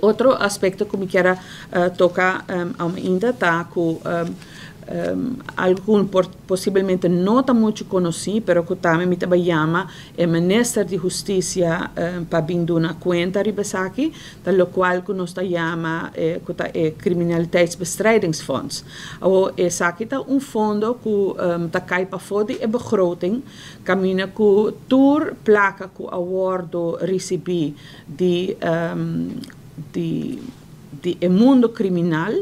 Otro aspecto cu mi kier a toca ainda ta cu algo por, posiblemente no ta mucho conoci, pero cu tambe mi tambe yama e minister di Husticia pa bin duna cuenta riba esaki, ta locual cu nos ta yama cu ta e Criminaliteitsbestrijdingsfonds. O esaki ta un fondo cu ta cay pafo di e begroting, caminda cu tur placa cu a wordo ricibi di e mundo criminal,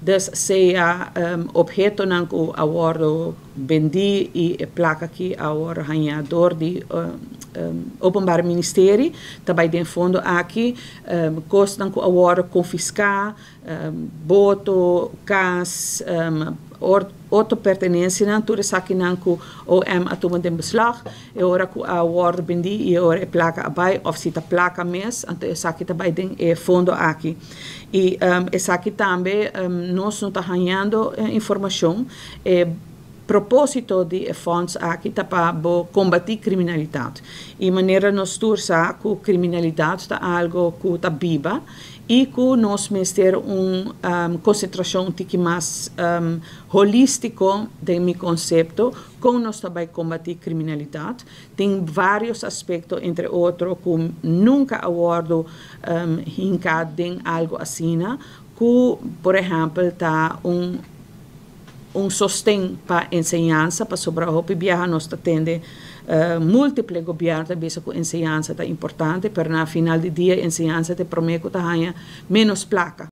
dus sea obhetonan cu a wordo bendi y e placa cu a wordo haya door di Openbaar Ministerie, ta bay den fondo aki, cosnan cu a wordo confisca, boto, cas, otro pertenencianan, tur esakinan cu OM a tuma den beslag, e ora cu a wordo bendi y ora e placa a bay, of si ta placa mes, anto esaki ta bay den e fondo aki. Y esaki tambe nos no ta hayando informacion. E proposito di e fonds aki ta pa combati criminalidad. Y manera nos tur sa cu criminalidad ta algo cu ta biba y cu nos mester un concentracion tiki mas holistico den mi concepto con nos ta bay combati criminalidad. Tin varios aspecto, entre otro, cu nunca a wordo hinca den algo asina, cu, por ehempel, ta un sosten pa enseñansa, pasobra hopi biaha nos ta tende multiple gobierno ta bisa cu enseñansa ta importante, pero na final di dia enseñansa ta prome cu ta haya menos placa.